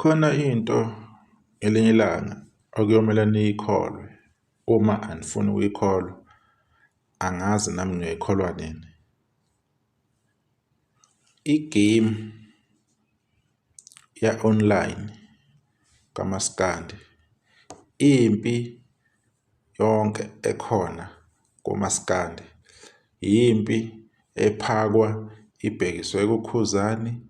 Khona into ngelinye ilanga okuyomele niyikholwe, uma anifuni ukuyikholwa angazi nami niyoyikholwa nini. I-game ya-online kamaskandi, impi yonke ekhona kumaskandi yimpi ephakwa ibhekiswe kuKhuzani,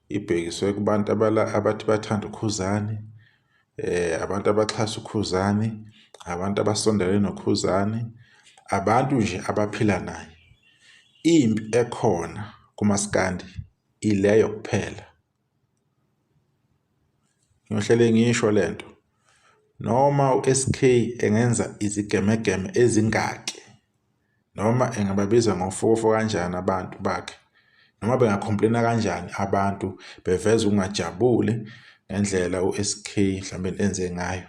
ibhekiswe kubantu abathi bathanda uKhuzani, abantu abaxhasa uKhuzani, abantu abasondelene noKhuzani, abantu nje abaphila naye. Impi ekhona kumaskandi ileyo kuphela. Ngiyohlele ngisho lento noma u-S_K engenza izigemegeme ezingaki noma engababiza ngofofo kanjani abantu bakhe noma benga-complain-a kanjani abantu beveza ukungajabuli ngendlela u-S_K mhlawumbe enze ngayo.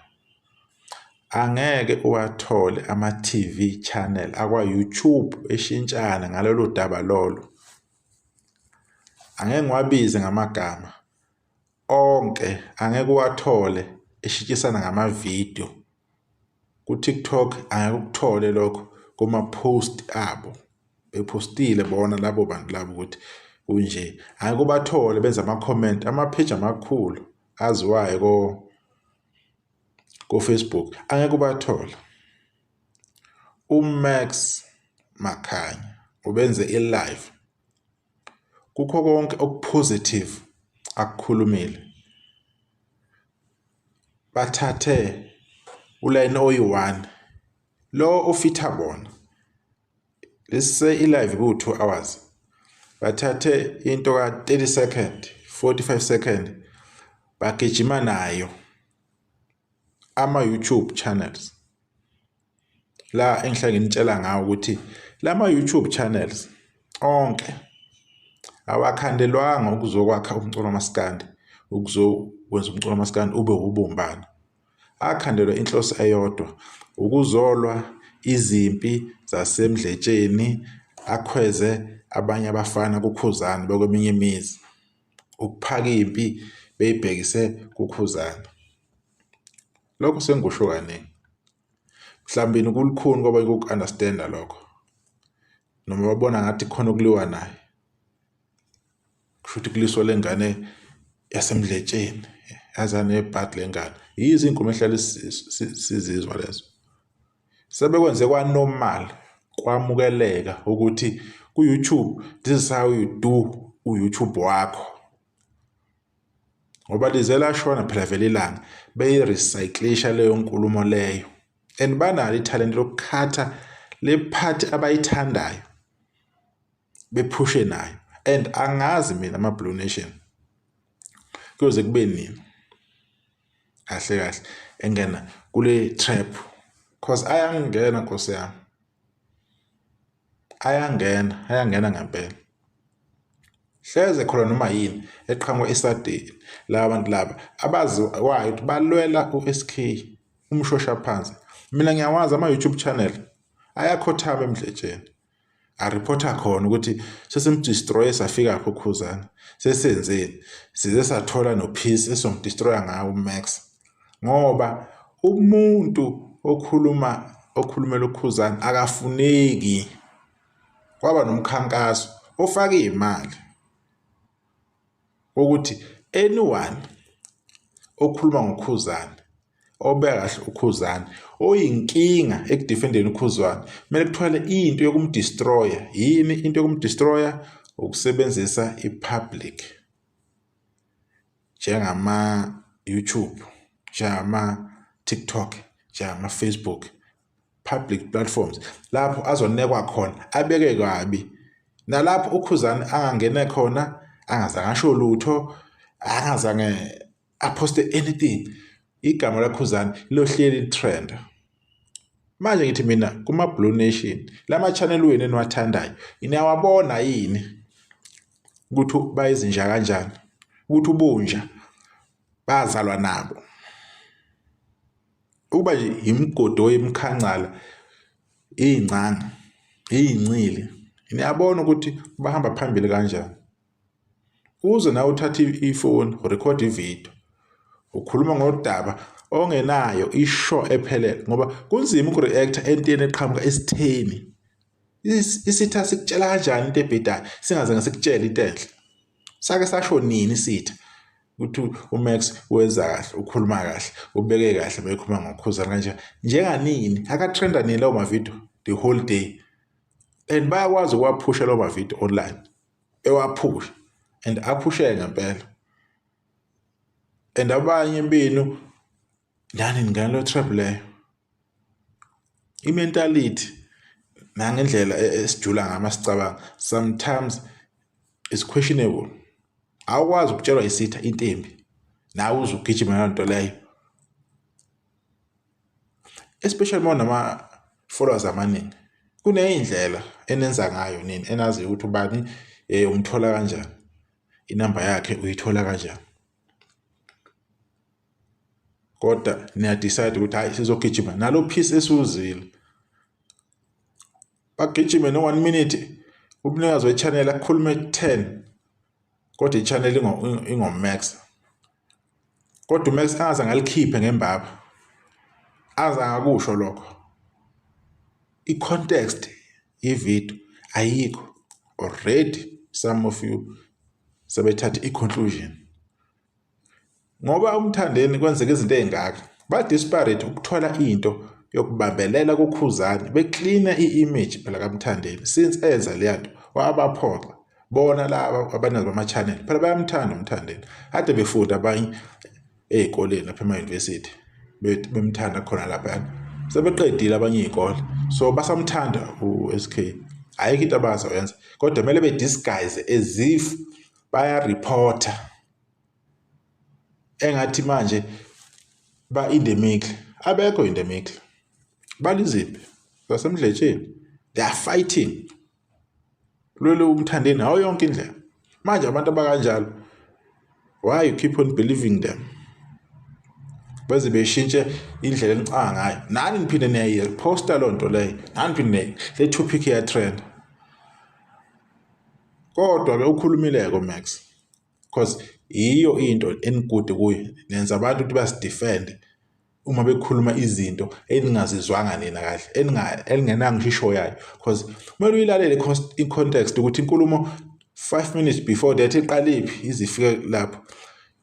Angeke uwathole ama-T_V channel akwa-YouTube eshintshana ngalolu daba lolo. Angeke ngiwabize ngamagama onke, angeke uwathole eshintshisana ngamavidiyo. Ku-TikTok angeke ukuthole lokho kuma-post abo bephostile bona labo bantu labo ukuthi kunje. Angeke ubathole benza ama-comment ama-page amakhulu aziwayo ko-Facebook angeke ubathole. UMax Makhanya ubenze i-live kukho konke oku-positive akukhulumile. Bathathe ulayini oyi-one lo ofitha bona let's say i-live ku-2 hours bathathe into ka-30 second 45 second bagijima nayo ama-YouTube channels la engihlale nginitshela ngawo ukuthi lama YouTube channels onke awakhandelwanga ukuzokwakha umculo wamaskandi ukuzokwenza umculo wamaskandi ube ubumbano. Akhandelwa inhloso eyodwa ukuzolwa izimpi zasemdletsheni akhweze abanye abafana kuKhuzani bekweminye imizi ukuphaka impi beyibhekise kuKhuzani. Lokho sengikusho kaningi. Mhlawumbe kulukhuni kwabanye uku-understand-a lokho noma babona ngathi khona okuliwa naye. Kusho ukuthi kuliswa le ngane yaseMdletsheni yaze yanebhadi le ngane. Yizo iy'nkulumo esihlale sizizwa lezo. Sebekwenze kwa-normal kwamukeleka ukuthi ku-YouTube this is how you do u-YouTube wakho. Ngoba lize lashona phela vele ilanga beyi-recyclisha leyo nkulumo leyo and banalo ithalente lokukhatha le part abayithandayo bephushe nayo and angazi mina ama-Blue Nation kuyoze kube nini kahle kahle engena kule trap cause ayangena nkosi yami ayangena ayangena ngempela. Hleze khona noma yini eqhamuka esadeni laba bantu laba abaziwayo ukuthi balwela u-S_K umshosha phansi. Mina ngiyawazi ama-YouTube channel ayakhothama emdletsheni arephotha khona ukuthi sesimdestroye safika phi uKhuzani sesenzeni size sathola no-peace esizomdestroya ngawo uMax ngoba umuntu okhuluma okhulumela uKhuzani akafuneki. Kwaba nomkhankaso ofake imali ukuthi anyone okhuluma ngoKhuzani obeka kahle uKhuzani oyinkinga ekudefendeni uKhuzani kumele kuthwale into yokumdestroya. Yini into yokumdestroya? Ukusebenzisa i-public njengama-YouTube, njengama-TikTok, njengama-Facebook, public platforms lapho azonekwa khona abeke kabi nalapho uKhuzani angangene khona angazange asho lutho angazange aphoste anything igama laKhuzani liyohleli litrend. Manje ngithi mina kuma-Blue Nation lama channel wenu eniwathandayo niyawabona yini ukuthi bayizinja kanjani ukuthi ubunja bazalwa nabo ukuba nje imigodi imikhancala iy'ncane iy'ncili niyabona ukuthi bahamba phambili kanjani. Uze nawe uthathe ifoni urekhode ividiyo. Ukhuluma ngodaba ongenayo isho ephelele ngoba kunzima ukureacta entweni eqhamuka esitheni. Isitha sikutshela kanjani into ebhedayo singaze ngesikutshele into enhle? Sake sasho nini isitha ukuthi uMax wenza kahle, ukhuluma kahle, ubeke kahle mekhuluma ngoKhuzani kanje njenganini? Akatrenda nini lawo mavidiyo the whole day? And bayakwazi ukuwaphusha lawo mavidiyo online, bewaphushe and aphusheke ngempela. And abanye benu nani ningena leyo trap leyo. I-mentality nangendlela esijula ngayo masicabanga sometimes is questionable. Awukwazi ukutshelwa isitha into embi nawe uze ugijime ngaleyo nto leyo, especially uma unama-followers amaningi. Kuney'ndlela enenza ngayo nini enaziyo ukuthi ubani umthola kanjani, inamba yakhe uyithola kanjani. Kodwa niya-decide ukuthi hhayi sizogijima nalo piece esiwuzwile. Bagijime no-one minute umnikazi we-channel akhulume 10 kodwa i-channel ingo-Max. Kodwa uMax angaze ngalikhiphe ngembaba. Aze angakusho lokho. I-context yevidiyo ayikho. Already some of you sebethatha i-conclusion. Ngoba uMthandeni kwenzeka izinto ey'ngaka, ba-desperate ukuthola into yokubambelela kuKhuzani, beklina i-image phela kaMthandeni since enza leya nto wabaphoxa bona laba abanikazi bama-channel phela bayamthanda uMthandeni, kade befunda abanye ey'koleni lapha ema-university bemthanda khona laphayana, sebeqedile abanye iy'kole so basamthanda u-S_K. Ayikho into abazoyenza kodwa kumele be-disguise as if baya-report-a engathi manje ba in the middle. Abekho in the middle, balizimpi zasemdletsheni, they are fighting lolu uMthandeni ngayo yonke indlela. Manje abantu abakanjalo, why you keep on believing them? Beze beshintshe indlela enicabanga ngayo, nani niphinde niyayiposta loo nto leyo, nani phinde le topic iya-trend. Kodwa-ke ukhulumile-ke uMax, because yiyo into enigude kuyo, nenza abantu ukuthi bazi-defend uma bekhuluma izinto eningazizwanga nina kahle, eningenayo ngisho isho yayo. Because kumele uyilalele i-context ukuthi inkulumo 5 minutes before that iqalephi ize ifike lapho.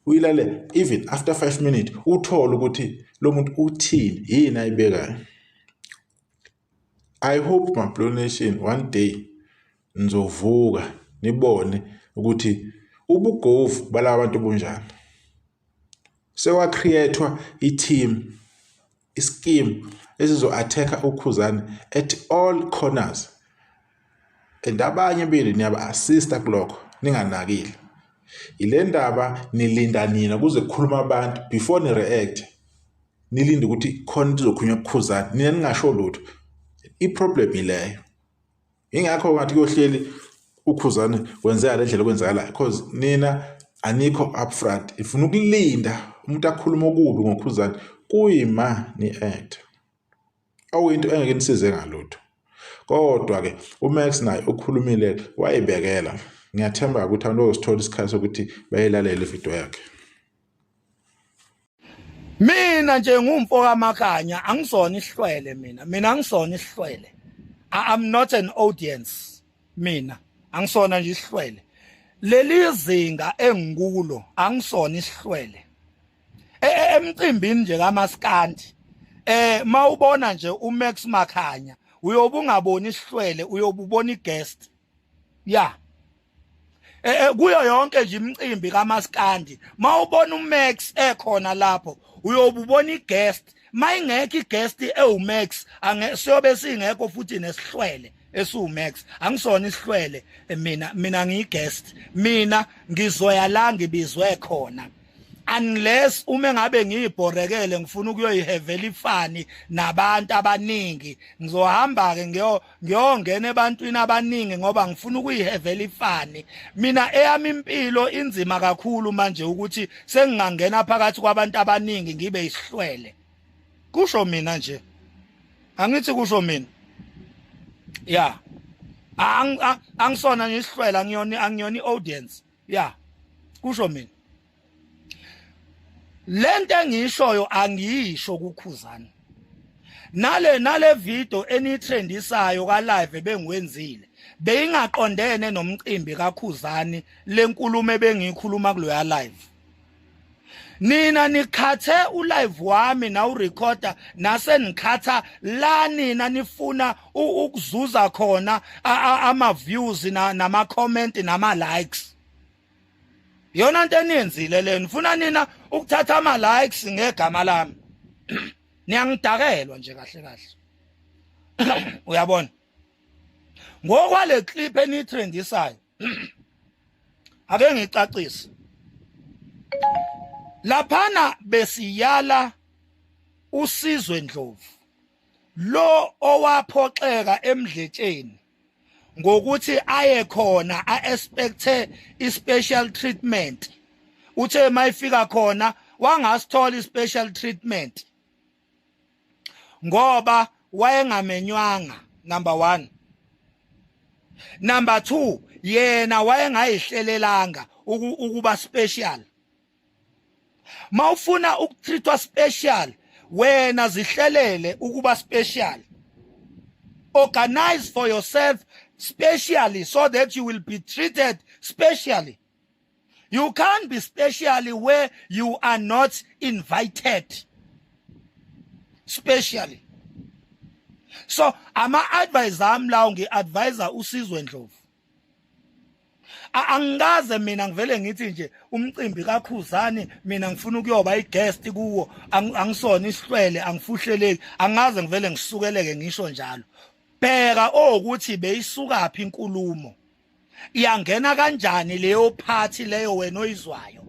Uyilalele even after 5 minutes uthole ukuthi lo muntu uthini, yini ayibekayo. I hope my Blue Nation one day nizovuka nibone ukuthi ubugovu balaba bantu bunjani. Sekwa-create-wa i-team, i-scheme esizo-attack-a uKhuzani at all corners. And abanye benu niyaba-assist-a kulokho ninganakile. Ile ndaba nilinda nina kuze kukhulume abantu before ni-react, nilinde ukuthi khona into izokhulunywa kuKhuzani, nina ningasho lutho. I-problem ileyo. Ingakho ngathi kuyohleli uKhuzani kwenzeka le ndlela okwenzakalayo, because nina anikho upfront, ifuna ukulinda umuntu akhulume okubi ngoKhuzani kuyima ni-act, okuyinto engeke nisize ngalutho. Kodwa-ke uMax naye ukhulumile wayibekela. Ngiyathemba ukuthi abantu bazosithola isikhathi sokuthi bayilalele ividiyo yakhe. Mina nje ngumfo kaMakhanya, angisona isihlwele mina. Mina angisona isihlwele. I'm not an audience. Mina angisona nje isihlwele. Leli zinga engikulo angisona isihlwele. Emcimbini nje kaMaskandi, mawubona nje uMax Makhanya uyobe ungaboni isihlwele, uyobe ubona iguest. Yeah. Kuyo yonke nje imicimbi kaMaskandi mawubona uMax ekhona lapho uyobe ubona iguest. Mayingekho iguest ewuMax siyobe singekho futhi nesihlwele esiwuMax. Angisona isihlwele mina, mina ngiyiguest. Mina ngizoya la ngibizwe khona, unless uma ngabe ngiyibhorekele ngifuna ukuyoyihevela ifani nabantu abaningi, ngizohamba ke ngiyongena ebantwini abaningi ngoba ngifuna ukuyihevela ifani. Mina eyami impilo inzima kakhulu manje ukuthi sengingangena phakathi kwabantu abaningi ngibe isihlwele. Kusho mina nje, angithi kusho mina ya, angisona nje isihlwele, angiyona i-audience ya, kusho mina. Lento engiyishoyo angiyisho kuKhuzani. Nale video eniyitrendisayo ka live bengiwenzile beyingaqondene nomcimbi kaKhuzani, lenkulumo ebengiyikhuluma kuloya live. Nina nikhathe ulive wami nawurecorda, nase nikhatha la nina nifuna ukuzuza khona ama views nama comment nama likes. Yona into eniyenzile le, nifuna nina ukuthatha ama likes ngegama lami. Niyangidakelwa nje kahle kahle, uyabona? Ngokwale clip eniyitrendisayo, ake ngicacise laphana. Besiyala uSizwe Ndlovu lo owaphoxeka emdletsheni ngokuthi aye khona a-expecte i-special treatment. Uthe mayifika khona wangasithola i-special treatment ngoba wayengamenywanga, number 1. Number 2, yena wayengayihlelelanga ukuba special. Mawufuna ukutreatwa special, wena zihlelele ukuba special. Organize for yourself specially so that you will be treated specially. You can't be specially where you are not invited specially. So ama advice ami lawo, ngi-advisa uSizwe Ndlovu. Angikaze mina ngivele ngithi nje umcimbi kaKhuzani mina ngifuna ukuyoba iguest kuwo. Angisona isihlwele, angifuhleleki, angaze ngivele ngisukeleke ngisho njalo. Bheka ukuthi beyisukaphi inkulumo, iyangena kanjani leyo party leyo wena oyizwayo.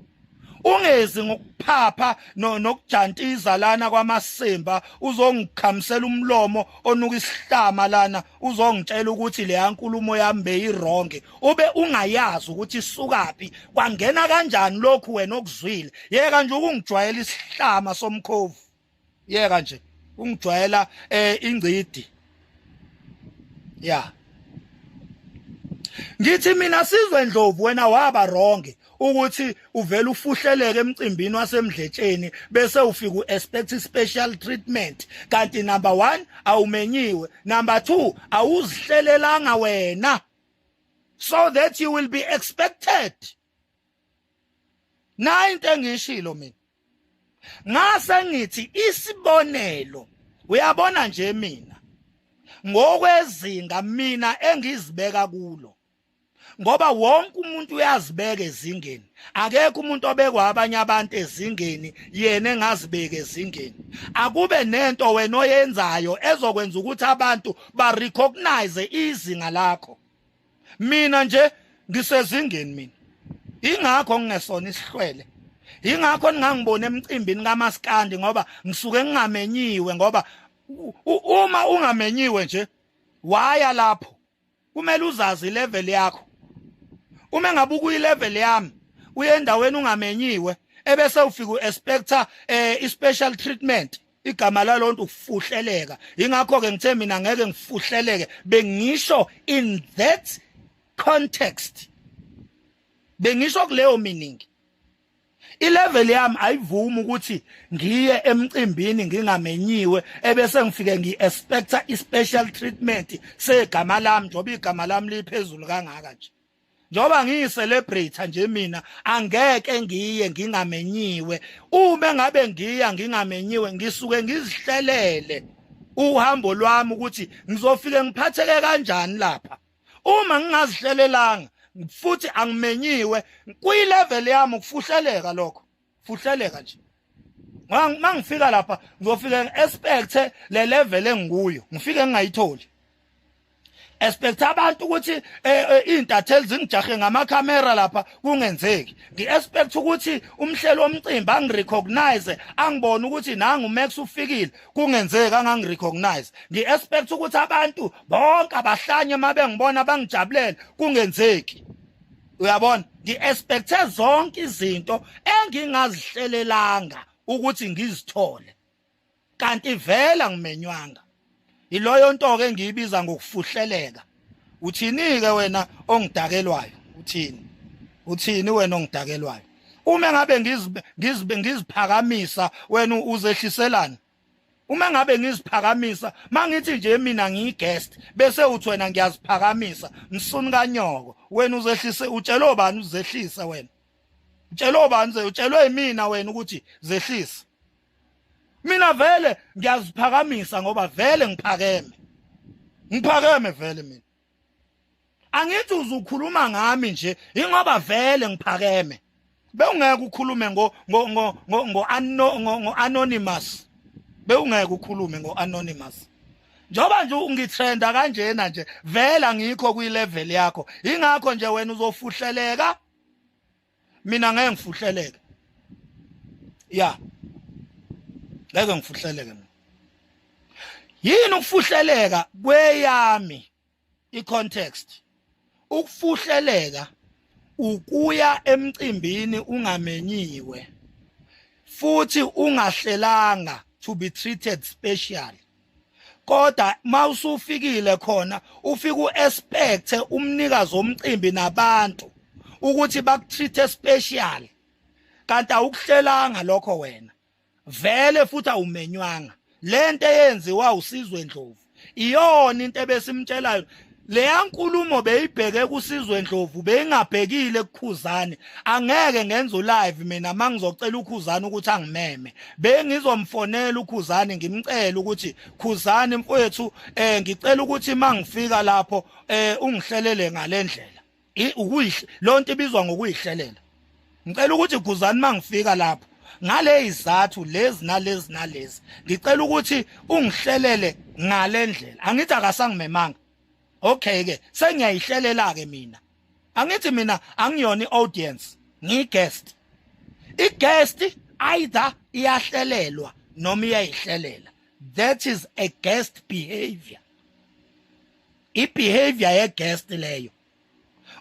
Ungezi ngokuphapha nokujantiza lana kwamasimba, uzongikhamisela umlomo onuka isihlama lana, uzongitshela ukuthi leya nkulumo yami beyiwrong, ube ungayazi ukuthi isukaphi, kwangena kanjani lokhu wena okuzwile. Yeka nje ukungijwayela isihlama somkhovu, yeka nje ungijwayela ingcidi ya. Ngithi mina, Sizwe Ndlovu, wena waba wrong ukuthi uvela ufuhleleke emcimbini wasemdletsheni bese ufika uexpect special treatment, kanti number 1 awumenyiwe, number 2 awuzihlelelanga wena so that you will be expected. Na into engishilo mina, ngase ngithi isibonelo, uyabona nje mina ngokwezinga mina engizibeka kulo, ngoba wonke umuntu uyazibeka ezingeni, akekho umuntu obekwa abanye abantu ezingeni yena engazibeka ezingeni. Akube nento wena oyenzayo ezokwenza ukuthi abantu ba recognize izinga lakho. Mina nje ngisezingeni mina, ingakho ngingesona isihlwele, ingakho ningangiboni emcimbini kaMaskandi, ngoba ngisuke ngingamenyiwe. Ngoba uma ungamenyiwe nje waya lapho, kumele uzazi ilevel yakho. Uma ngabe ukuyi-level yami, uye endaweni ungamenyiwe ebese ufika u-expecta i-special treatment, igama lalonto ukufuhleleka. Ingakho ke ngithe mina ngeke ngifuhleleke. Bengisho in that context, bengisho kuleyo meaning. Ilevel yami ayivumi ukuthi ngiye emcimbini ngingamenyiwe ebese ngifike ngi-expecta i-special treatment segama lami, njengoba igama lami liphezulu kangaka nje, njengoba ngiyi-celebrate nje. Mina angeke ngiye ngingamenyiwe. Uma ngabe ngiya ngingamenyiwe, ngisuke ngizihlelele uhambo lwami ukuthi ngizofike ngiphatheke kanjani lapha. Uma ngingazihlelelanga futhi angimenyiwe, kuyi-level yami ukufuhleleka lokho, fuhleleka nje. Mangifika lapha ngizofike ngi-expect le level engikuyo, ngifike ngingayitholi. Expect abantu ukuthi iy'ntatheli zingijahe ngamakhamera lapha, kungenzeki. Ngi-expect ukuthi umhleli womcimbi angirecognize, angibone ukuthi nangu Max ufikile, kungenzeki angangirecognize. Ngi-expect ukuthi abantu bonke abahlanye uma bengibona bangijabulele, kungenzeki. Uyabona, ngi-expecte zonke izinto engingazihlelelanga ukuthi ngizithole, kanti vela ngimenywanga. Iloyo nto ke engiyibiza ngokufuhleleka. Uthini ke wena ongidakelwayo? Uthini, uthini wena ongidakelwayo? Uma ngabe ngiziphakamisa, wena uzehliselana. Uma ngabe ngiziphakamisa, mangithi nje mina ngiyi-guest, bese uthi wena ngiyaziphakamisa, msuni kanyoko, wena uzehlise. Utshela obani uzehlise wena? Utshela obani? Utshelwe yimina wena ukuthi zehlise? Mina vele ngiyaziphakamisa ngoba vele ngiphakeme, ngiphakeme vele mina. Angithi uzukhuluma ngami nje ingoba vele ngiphakeme. Bewungeke ukhulume ngo anonymous, bewungeke ukhulume ngo anonymous njengoba nje ungitrenda kanjena nje. Vela ngikho kwi-level yakho, ingakho nje wena uzofuhleleka, mina ngeke ngifuhleleke. Ya, ngeke ngifuhleleke mina. Yini ukufuhleleka kweyami i-context? Ukufuhleleka ukuya emcimbini ungamenyiwe futhi ungahlelanga to be treated special, kodwa mawusufikile khona ufika uexpect umnikazi womcimbi nabantu ukuthi bakutreat special, kanti awukuhlelanga lokho wena vele futhi awumenywanga. Lento eyenziwa uSizwe Ndlovu iyona into ebesimtshelayo. Leya nkulumo beyibheke kuSizwe Ndlovu, beyingabhekile kuKhuzani. Angeke ngenze ulive mina mangizocela uKhuzani ukuthi angimeme. Bengizomfonela uKhuzani, ngimcela ukuthi, "Khuzani mfowethu, ngicela ukuthi mangifika lapho ungihlelele ngalendlela." Ukuyihle lonto ibizwa ngokuyihlelela. Ngicela ukuthi, Khuzani, mangifika lapho ngale izathu lezi nalezi nalezi, ngicela ukuthi ungihlelele ngale ndlela. Angithi akasangimemanga? Okay ke, sengiyayihlelela ke mina. Angithi mina angiyona iaudience, ngiyi-guest. I-guest either iyahlelelwa noma iyayihlelela. That is a guest behavior, i-behavior ye-guest leyo.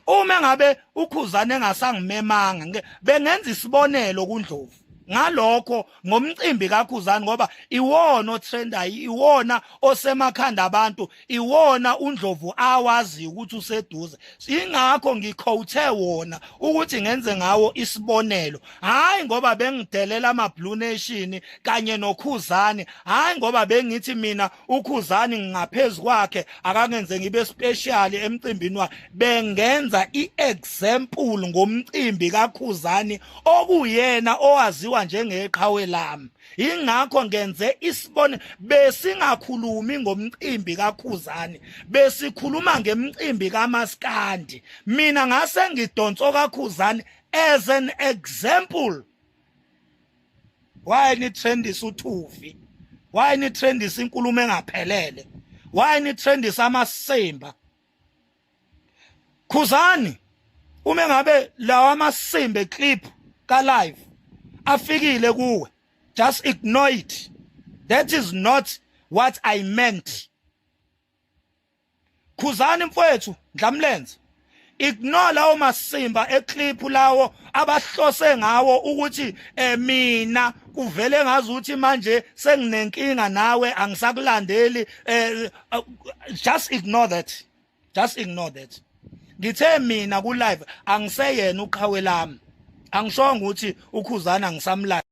Uma ngabe uKhuzane engasangimemanga, bengenza isibonelo kuNdlovu ngalokho, ngomcimbi kaKhuzani, ngoba iwona otrendayo, iwona osemakhanda abantu, iwona uNdlovu awazi ukuthi useduze. Ingakho ngiquote wona ukuthi ngenze ngawo isibonelo, hayi ngoba bengidelela ama Blue Nation kanye noKhuzani, hayi ngoba bengithi mina uKhuzani ngaphezulu kwakhe, akangenze ngibe special emcimbini wakhe. Bengenza iexample ngomcimbi kaKhuzani, okuyena owaziwa njengeqhawe lami, ingakho ngenze isibone. Besingakhulumi ngomcimbi kaKhuzani, besikhuluma ngemcimbi kaMaskandi. Mina ngase ngidonso kaKhuzani as an example. Why ni trendisa uthuvi? Why ni trendisa inkulumo engaphelele? Why ni trendisa amasimba? Khuzani, uma ngabe lawa amasimba clip ka live afikile kuwe, just ignore it. That is not what I meant. Khuzani mfowethu Ndlamlenze, ignore lawo masimba eclip lawo abahlose ngawo ukuthi mina kuvele ngazi ukuthi manje senginenkinga nawe, angisakulandeli. Just ignore that, just ignore that. Ngithe mina ku live angiseyena uqhawe lami, angishongo ukuthi uKhuzana ngisamlandela.